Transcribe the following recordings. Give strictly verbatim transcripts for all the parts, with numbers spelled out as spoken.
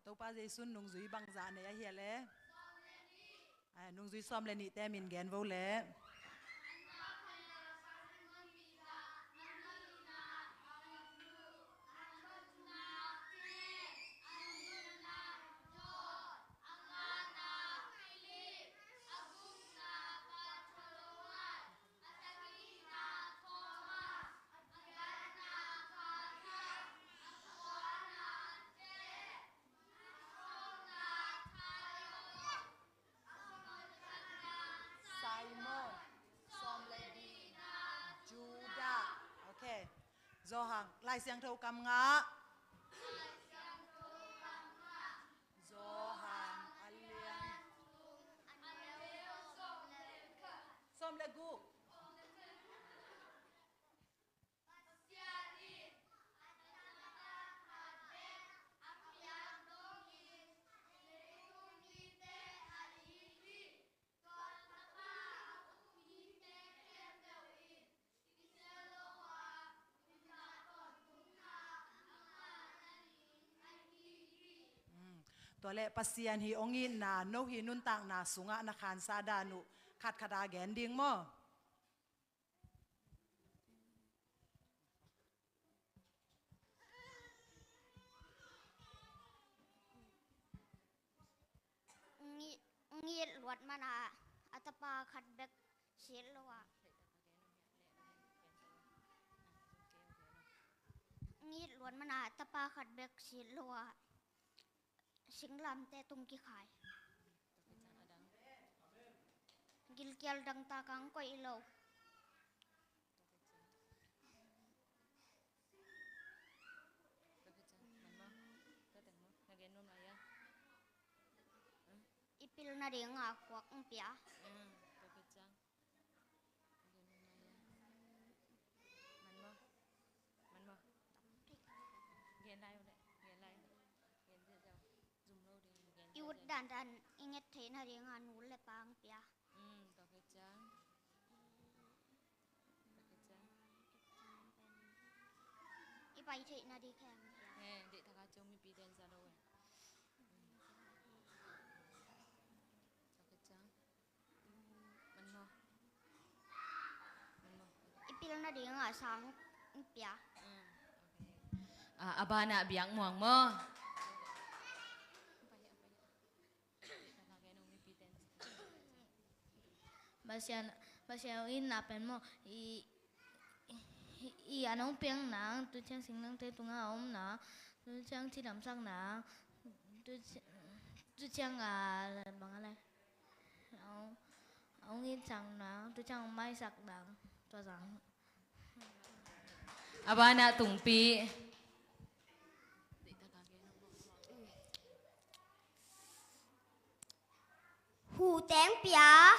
Topa Jesu in nungzui bangzah nei ahi a le? Ai, nungzui sawm le nihte min gen vo le. Simon, sawm le li, Judah. Ok. Johan, Lai Siangtho kam nga. Johan a lian, sawm le guk. Tua leh Pasian hi hong itna, no hi nuntakna sungah na khansa dan uh khatkhat a gen ding maw? Ngi-, ngit luat mana a tapa khat bek sit lo a. Ngit luat mana a tapa khat bek sit lo a. Singlamteh tung kikhai. Gilkial dangtak ang koih lo. I pilna ding a khuak hong pia. I ut dandan i nget theihna ding a nu le pa hong pia. I pai theihna ding khempeuh. I pilna ding a sang hong pia. A, a banah biak muang maw? Pasian, Pasian in na pen maw, i, i, i a nong piang nang, tu ciang singlamteh tungah a om nang, tu ciang cidamsak nang, tu ci-, tu ciang a bang a lai. A hong, a hong in sang nang, tu ciang a hong maisak nang, tua sang. A banah tungpi. Hu teng pia.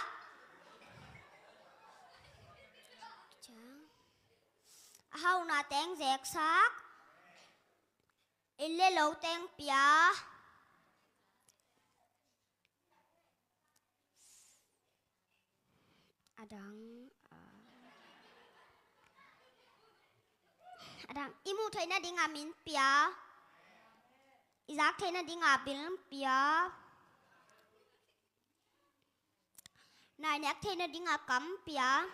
A hauna teng zeksak. Inn le lo teng pia. A dang, a, a dang, i muh theihna ding a min pia. I zak theihna ding a bil pia. Na i nek theihna ding a kam pia.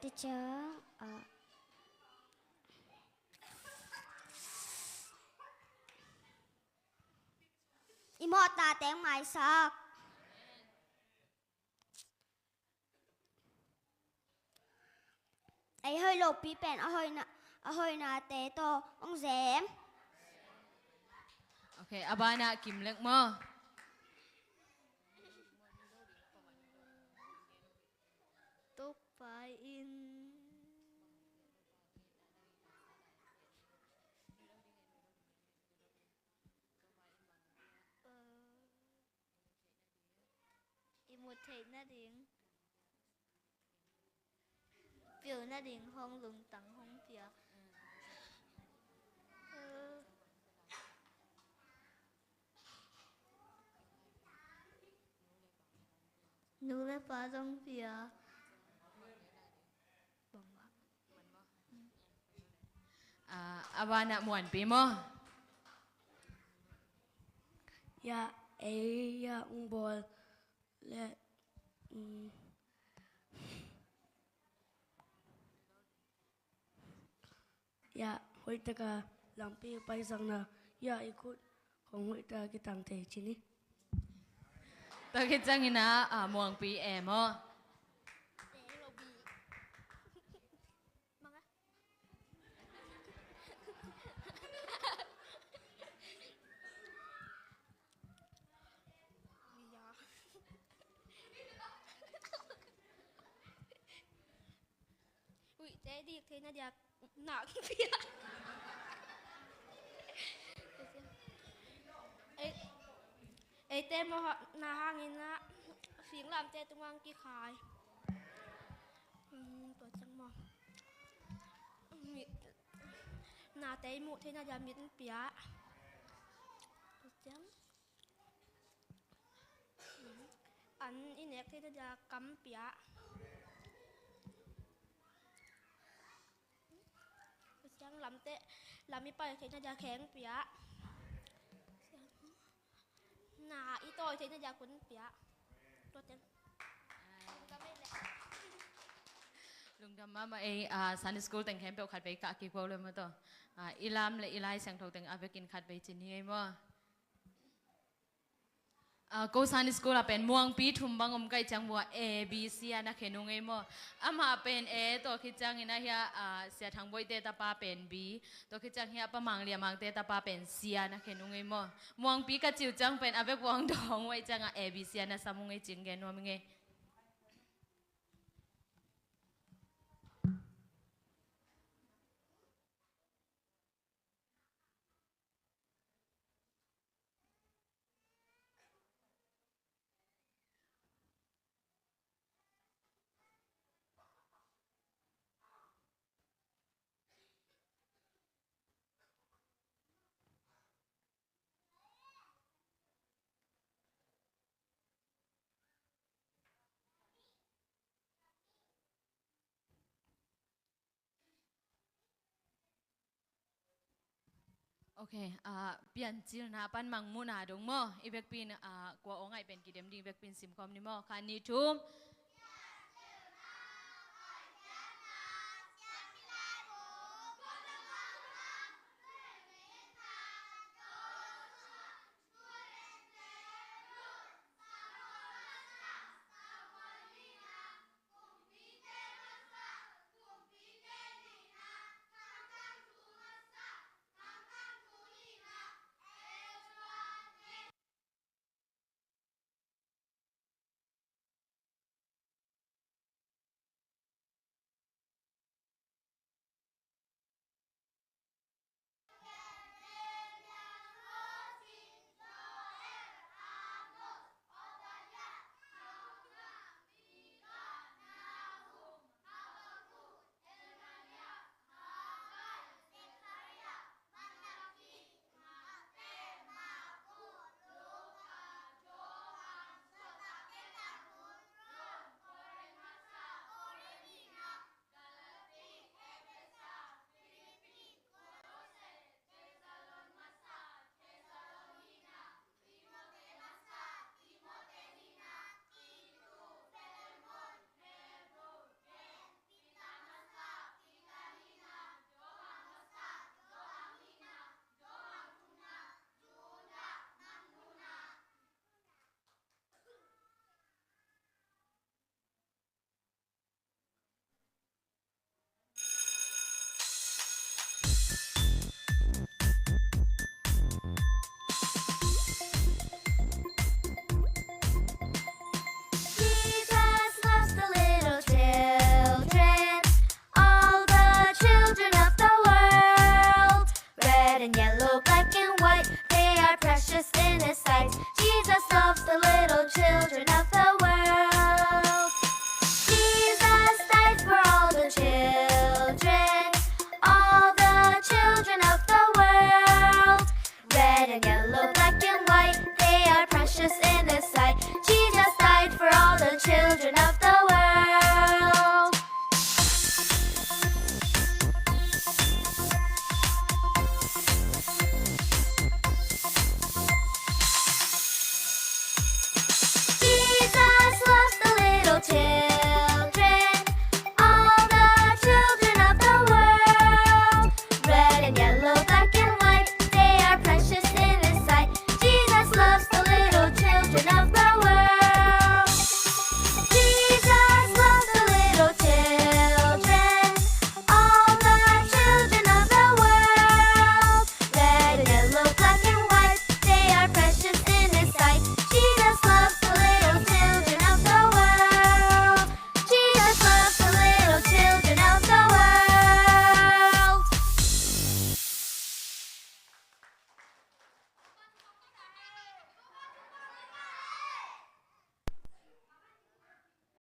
Teacher, a, i mawhna teng maisak. Ei hoih lopi pen a hoihna, a hoihnate tawh hong zem. Ok, a banah Kim Lek maw? Topa in i muh theihna ding, pilna ding hong lungtang hong pia. Nu le pa zong pia. Bang bang. Ah, a banah Muanpi maw? Ya, ei ya ung bawl le, mm, ya, hoih taka lampi paisakna, ya, i khut khong hoih taka kitang thei ci ni. Tua khit ciangin ah, ah, Muangpi e maw? Uite dik theihna dia nak pia. Ei, eite maw, na hangin ah finglamte tungah kikhai. Hmm, tua ciang maw, mit, nate i muh theihna dia mit pia. Tua ciang an i nek theihna dia kam pia. Tua ciang lamte, lam i pai theihna dia kheng pia. Na i tawi theihna dia kun pia. Tua teng. Lungdam mahmah ei, ah, Sunday school teng khempeuh khat vei kah kik pah le maw tawh. Ah, i lam le i Lai Siangtho teng a vekin khat vei ci ni ei maw? Ah, ko Sunday school ah pen Muangpi thum bang om ka hih ciang bua A B C a na khen ung ei maw? Amah pen A, tua khit ciangin ah hiah, ah, Sia Thang Boihte tapa pen B, tua khit ciang hiah Pa Mang Lia Mangte tapa pen C a na khen ung ei maw? Muangpi ka cih uh ciang pen a vek vuang dawng uh ahih ciangah A B C a na sam ung ei cih gen nuam ing ei. Ok, ah, Piancilna pan Mangmuhna dong maw? I vekpi in, ah, kua aw ngaih pen kidem ding i vekpi in simkhawm ni maw? Khat, nih, thum.